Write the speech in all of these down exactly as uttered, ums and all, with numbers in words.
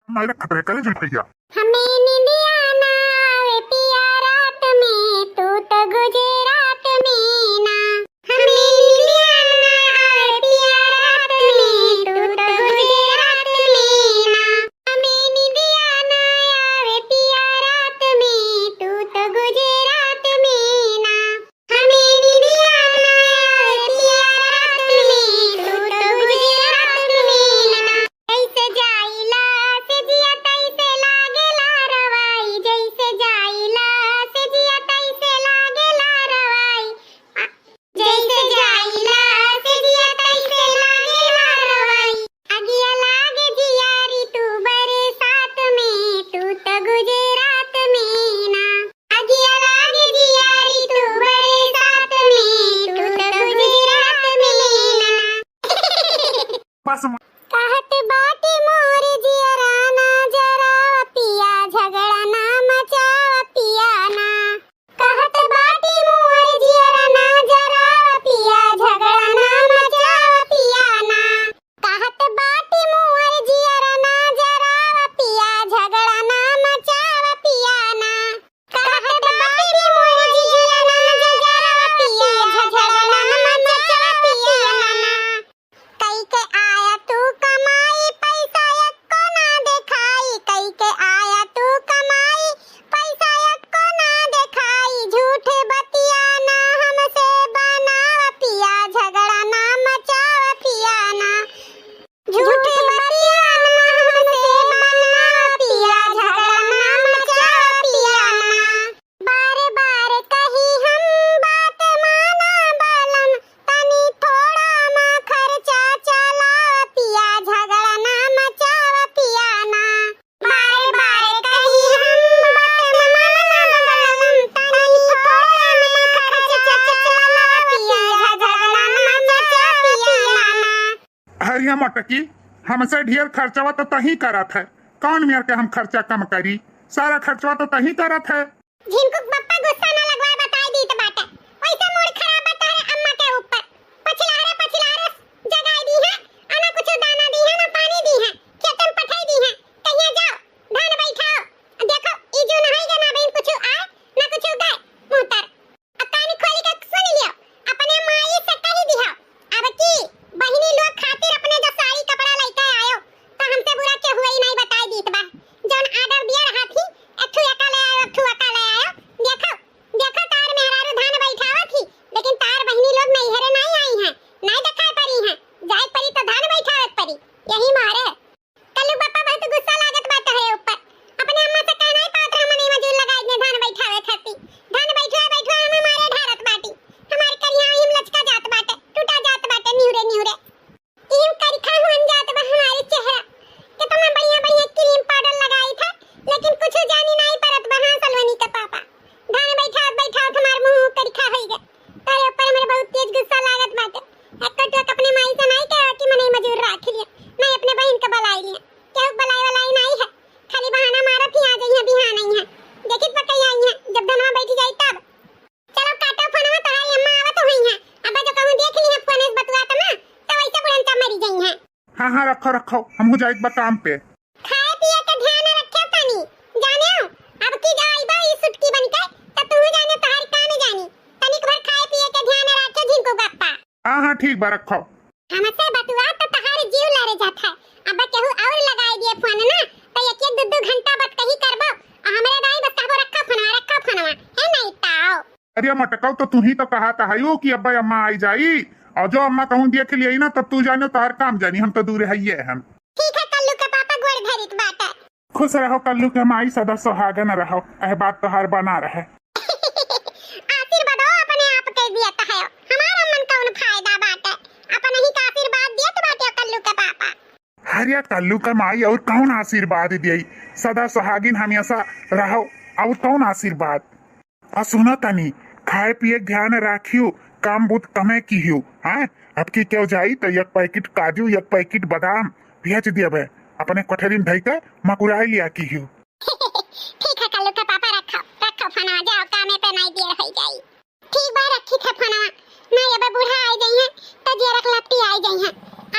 नहीं रखत रहे करे जुल्फैया। हमें निंदिया ना आवे पिया रात में, तू तो गुजरात में ना। हमें निंदिया ना आवे पिया रात में, तू तो गुजरात में ना। हमें निंदिया ना आवे पिया रात में, तू तो गुजरात में ना। हमें निंदिया ना आवे पिया रात में, तू तो गुजरात में ना। जैसे जाइला से जिया तैसे लागेला रवाई, जैसे जाइला से जिया तैसे लागेला रवाई। आ, जैसे जाइला से जिया तैसे लागेला रवाई। अगिया लागे जियारी तू बरसात में, तू तो गुजरात में ना। अगिया लागे जियारी तू बरसात में, तू तो गुजरात में ना। बस म- कहत बाटी मोर जियरा ना जरावा पिया, झगड़ा ना मचावा पिया ना। कहत बाटी मोर जियरा ना जरावा पिया, झगड़ा ना मचावा पिया ना। कहत बाटी मोर जियरा ना जरावा पिया, झगड़ा ना मचावा पिया ना। कहत बाटी मोर जियरा ना जरावा पिया, झगड़ा ना मचावा पिया ना। कई के आया तू कमाई, पैसा एक्को ना देखाई। कई के आया तू कमाई, पैसा एक्को ना देखाई। झूठ बतिया ना हमसे बनावा पिया, झगड़ा ना मचावा पिया ना। झूठ बतिया ना हमसे बनावा पिया, झगड़ा ना मचावा पिया ना। बार बार कही हम बात माना बलम, तनी थोड़ा मा खर्चा चलावा पिया, झगड़ा ना मचावा पिया ना। बार बार कही हम बात माना बलम, तनी थोड़ा मा खर्चा चलावा पिया, झगड़ा ना मचावा पिया ना। हरिया मटकी, हमसे ढेर खर्चवा तो तही करत है, कौन मेर के हम खर्चा कम करी? सारा खर्चवा तो तही करत है। झिनकू के पप्पा गुस्सा ना लगवाए, बताई दीत बाटे। वैसे मूड खराब बा तोहरे अम्मा के ऊपर। पछिलहरे पछिलहरे जगाई दी है, आ ना कुछ दाना दी है, ना पानी दी है, खेते में पठाई दी है। कहिया जाओ, धान बैठाओ। देखो, ई जो नहाई के ना बहन कुछ आए, ना कुछ गए, मुँह तर। अब कान खोल के सुन लियो, अपने माई से कह दियो, अब की बहिनी लोग खातिर अपने जो साड़ी कपड़ा लेके आयो, तो हमसे बुरा केहू ही नहीं बताई दीत बा। जौन order दिए रहत ही, एक ठू एका ले आयो, एक ठू एका ले आयो। देखो, देखो, तार मेहरारू धान बैठावत ही, लेकिन तार बहिनी लोग नैहरे नहीं आई हैं, नहीं दिखाई पड़ी हैं। जाए पड़ी तो धान बैठावे पड़ी, यही मारे। कल्लू पापा बहुत गुस्सा लागत बा तोहरे ऊपर। अपने अम्मा से कह नहीं पावत रहे, मनई मजूर लगाई दे धान बैठावे खाती। धान बैठुआ बैठुआ हमें मारे ढारत बाटी। हमारे करिया ही लचका जात बाटे, टूटा जात बाटे, निहुरे निहुरे। कीम करिखा हुन जात बा हमारे चेहरा। कितना बढ़िया बढ़िया cream powder लगाई था, लेकिन कुछ जानी नहीं परत बा। हाँ, सलवनी के पापा। धान बैठावत बैठावत हमार मुंह करिखा होई गए। तोरे ऊपर हमरे बहुत तेज गुस्सा लागत बाटे। एक कटुआ के अपने माई से नाई कहे कि मनई मजूर राख लिया, नाई अपने बहिन के बुलाई लिया। केहू के बुलाई वलाई नाई है, खाली बहाना मारत ही आ जइहे, बिहान आई है। देखित बा कहिया आई है, जब धनवा बैठ जाई तब। चलो काटो फोनवा, तोहारी अम्मा आवत होई है। अब जो कहूँ देख ली है फोन से बतुआत ना, तो वैसे बुढ़न का मरी गई है। हाँ, हाँ, रखो, रखो, हमहू जाइत बा काम पे। खाए पिए के ध्यान रखे तनी, जाने हो, अब की जब आइबा ई सुटकी बन के, त तू जाने तोहार काम जानी। तनिक भर खाए पिए के ध्यान रखे झिनकू गप्पा। हाँ, हाँ, ठीक बा, रखो। हमसे बतुआ त तोहार जीव लरे जात है। अब केहू और लगाई दिए फोन ना, त एक एक दू दू घंटा बात कही करबो। आ हमरे दाई बस कहबो, "रखो फोनवा, रखो फोनवा।" है नहीं ताओ। अरे मटकऊ, तो तू ही तो कहत हयू कि अब्बे अम्मा आई जाई, और जो अम्मा कहूँ देख लियाई ना, तब तू जाने तोहार काम जानी, हम तो दूर हइये हन। ठीक है कल्लू के पापा, गोड़ धरित बाटे। खुश रहो कल्लू के माई, सदा सुहागन रहो, एह बात तोहार बना रहे। आशीर्वाद अपने आप के दियत है, हमारा मन कौन फायदा बाटे, अपने ही का आशीर्वाद दियत बाटे कल्लू के पापा। अरे कल्लू के माई और कौन आशीर्वाद दियई, सदा सुहागिन हमेशा रहो, और कौन आशीर्वाद। आ सुना तनी, खाए पिए के ध्यान राखियो, काम बहुत कमे किहियो, हाँ? अब की केहू जाई त एक पैकेट काजू, एक पैकेट बादाम भेज दियबे, अपने कोठरी में धई के मकुराई लिया किहियो। ठीक है कल्लू के पापा, रखो, रखो फोनवा, जाओ कामे पे नहीं देर होई जाई। ठीक बा, रखी थे फोनवा, नहीं अबे बूढ़ा आई गई है, तो जे रख लपटी आई गई है।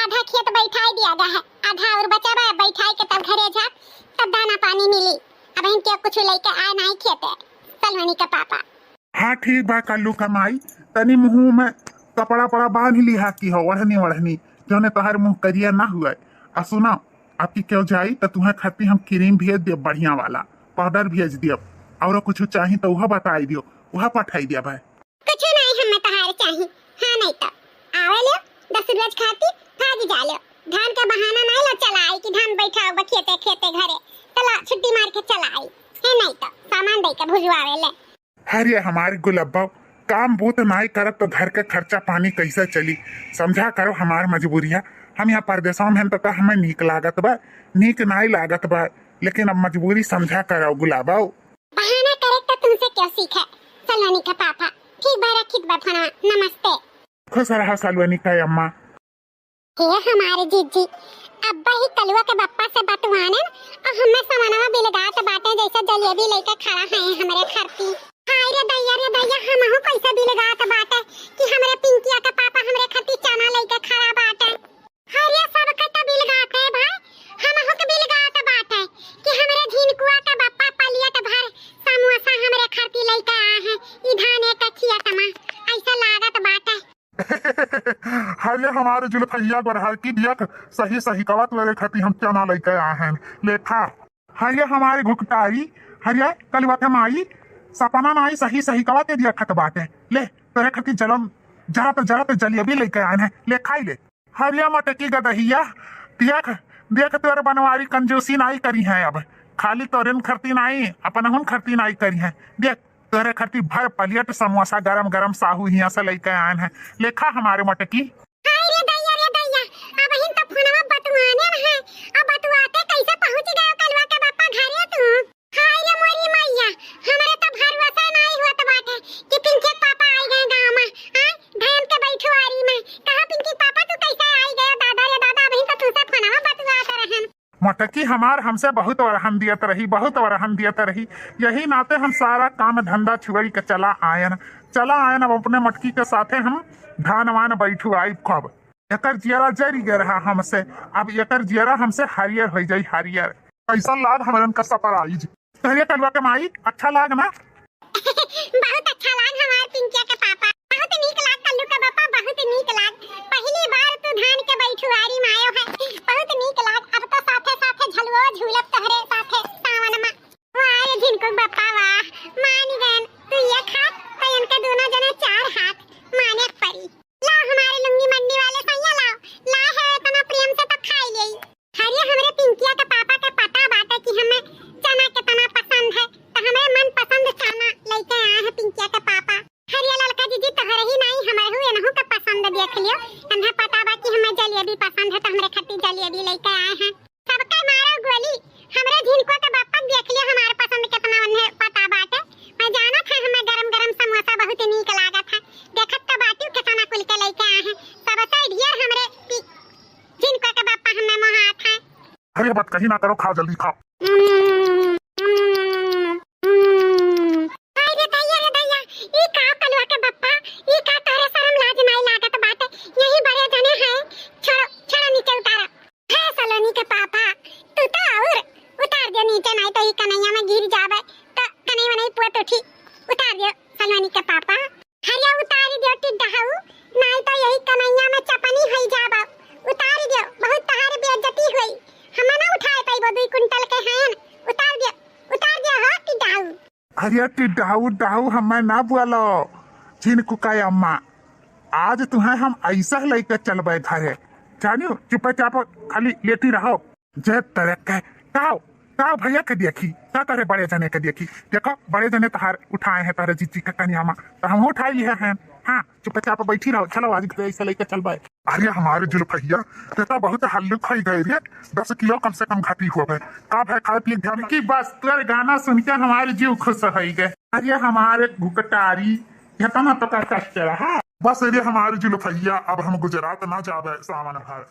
आधा खेत बैठाई दिया गया है, आधा और बचा बा, बैठाई के तब घरे जा, तब दाना पानी मिली। अबहिन केउ कुछ लइके आए नाहीं खेते, सलोनी के पापा। हाँ, ठीक बा, कल्लू के माई, तनी मुँह में कपड़ा पड़ा बांध लिहा की हो, ओढ़नी ओढ़नी, जौने तोहार मुँह करिया ना हुए। आ सुना, अबकी केउ जाई त तुहें खातिर हम क्रीम भेज देब बढ़िया वाला, पाउडर भेज देब, अउर कुछ चाही त उहो बताई दियो, उहो पठाई देब है। कुछ नाहीं हमें तोहार चाही। हाँ, नाहीं त आवे लो, दस रोज खातिर भाग जा लो। धान के बहाना नाहीं लो चलाई कि धान बैठा होगा खेते खेते घरे, चला छुट्टी मार के चला आई। है नाहीं त सामान दे के भुजवावे ले। अरे हमार गुलब्बा, काम बूत नाहीं करब त घर के खर्चा पानी कैसे चली? समझा करो हमार मजबूरिया। हम यहाँ परदेसवा में हन त, त हमें नीक लागत बा, नीक नाहीं लागत बा, लेकिन अब मजबूरी समझा करो गुलाबा। बहाना करे त तुमसे केउ सीखे, सलोनी के पापा। ठीक बा, रखित बा फोनवा, नमस्ते। खुश रहा सलोनी के अम्मा। हे हमारे जीजी, अब्बा ही कलुआ के बप्पा से बतवानन, अउर हमें समनवा बिलगात बाटे जैसे जलेबी लइके खड़ा है हमरे खरती। हाय रे दैया, रे दैया, हमहू कैसे बिलगात बाटे कि हमरे पिंकिया के पापा हमरे खरती चना लइके खड़ा बाटे। अरे सबके त बिलगाते भाई, हमहू के बिलगात बाटे कि हमरे झिनकुआ के बप्पा पलियट भर समोसा हमरे खरती लइके आए हैं। ई धाने के खियत मा ऐसा लागत बाटे। अरे हमारे जुल्फैया गोरहर की दियक, सही सही कवा तोरे खरती हम चना लइके आए हैं। लेखा, अरे हमारे घुकटारी, अरे कलुआ के माई, सपना नाहीं सही सही कवा ते दिया खत बाटे। ले, तोरे खरती जलम, जरा तो, जरा तो जलेबी लइके आए हैं, ले खाई ले। हरिया मटकी गदहिया, देख, देख तोर बनवारी कंजूसी नाई करी है अब। खाली तोरेन खरती नाई, अपनहुन खरती नाई करी है। देख, तोरे खरती भर पलियट समोसा गरम गरम साहू हियां से लइके आयन है। लेखा हमारे मटकी। हाय रे दैया, रे दैया, अबहिन तो फोनवा बतुआने न है। अब बतुआते कैसे पहुंच गयो कलुआ के बापा घरे तू? हाय रे मोरी मैया, हमरे तो भरोसा नाई होत बाटे कि पिंकी के पापा आई गए गाँव में। आय, धान के बैठुआरी में। कहा पिंकी पापा तू कैसे आई गए दादा रे दादा, अबहिन तो तुमसे फोनवा बतुआत रहन। मटकी हमार हमसे बहुत वरहन दियत रही, बहुत वरहन दियत रही। यही नाते हम सारा काम धंधा छोड़ी के चला आयन, चला आयन। अब अपने मटकी के साथे हम धान वान बैठुआई कब। एकर जियरा जरी गए रहा हमसे, अब एकर जियरा हमसे हरियर होइ जाई, हरियर। कैसन लाग हमरन का surprise? तोहरे कलुआ के माई, अच्छा लाग ना? बहुत अच्छा लाग हमार पिंकिया के पापा, बहुत नीक लाग कल्लू के पापा, बहुत नीक लाग। पहली बार तू धान के बैठुआरी में आयो है, बहुत नीक लाग। अब तो साथे साथे झलुओ झूलब तोहरे साथे सावन में। वाह रे झिनकू के पापा वाह, मान गए तू ये खात तो इनके दोनों जने चार हाथ माने के परी। लाओ हमारे लुंगी मंडी वाले सैया लाओ, ला है इतना प्रेम से तो खाई ले। अरे हमरे पिंकिया के पापा के पता बाटे कि हमें चना कितना पसंद है, तो हमरे मन पसंद चना लेके आए हैं पिंकिया के पापा। अरे ललका जीजी तोहरे ही नहीं, हमरे हु एनहु के पसंद देख लियो, इन्हें पता बा कि हमें जलेबी पसंद है, तो हमरे खातिर जलेबी लेके आए हैं। सबके मारो गोली, हमरे झिनकुआ के बापा देख लियो, हमारे पसंद कितना उन्हें पता बाटे। मैं जानत है हमें गरम गरम समोसा बहुत नीक लागत है, देखत तो बाटियो कितना कुल के लेके आए हैं, सबसे ढेर हमरे पी-, झिनकुआ के बापा हमें मोहात है। अरे बात कहीं ना करो, खाओ जल्दी खाओ। हाय रे दैया, रे दैया, ई का कलुआ के बप्पा, ई का तोहरे शरम लाज नाई लागत बाटे? यही बड़े जने हैं, छोड़ो, छोड़ो नीचे उतारो। हे सलोनी के पापा, तू तो और उतार दियो नीचे, नाई तो ई कन्हैया में गिर जाबे, तो कन्हैया नहीं पुआ तो ठीक, उतार दियो सलोनी के पापा। हरिया उतारी दियो टिड्डा हऊ, नाई तो यही कन्हैया में चपनी होई जाबा। उतारी दियो, बहुत तहार बेइज्जती होई। हम ना उठाए पाइबो, दुई कुंटल के हैं। उतार दियो, उतार दियो हो टिड्डा हऊ। हरिया टिड्डा हऊ, डाहू हमें ना बोलो। झिनकू का अम्मा, आज तुहें हम ऐसा लेके चलबे घरे। जानियो, चुपचाप खाली लेटी रहो। जे तरह के, काओ, काओ भैया के देखी, का करे बड़े जने के देखी। देखो, बड़े जने तहार उठाए हैं तोहरे जीजी के कनिया मा, तो हम उठाई लिए हैं। हाँ, चुपचाप बैठी रहो, चलो आज घर ऐसे लेके चलबे। अरे हमारे जुल्फैया, ते तो बहुत हल्लुक होई गए रे, दस किलो कम से कम घटी होबे। का भाई खाए पिए के ध्यान की बस तोर गाना सुन के हमारे जीव खुश होई गए। अरे हमारे घुकटारी, इतना तो का कष्ट रहा। बस रे हमारे जुल्फैया, अब हम गुजरात ना जाबे सावन भर।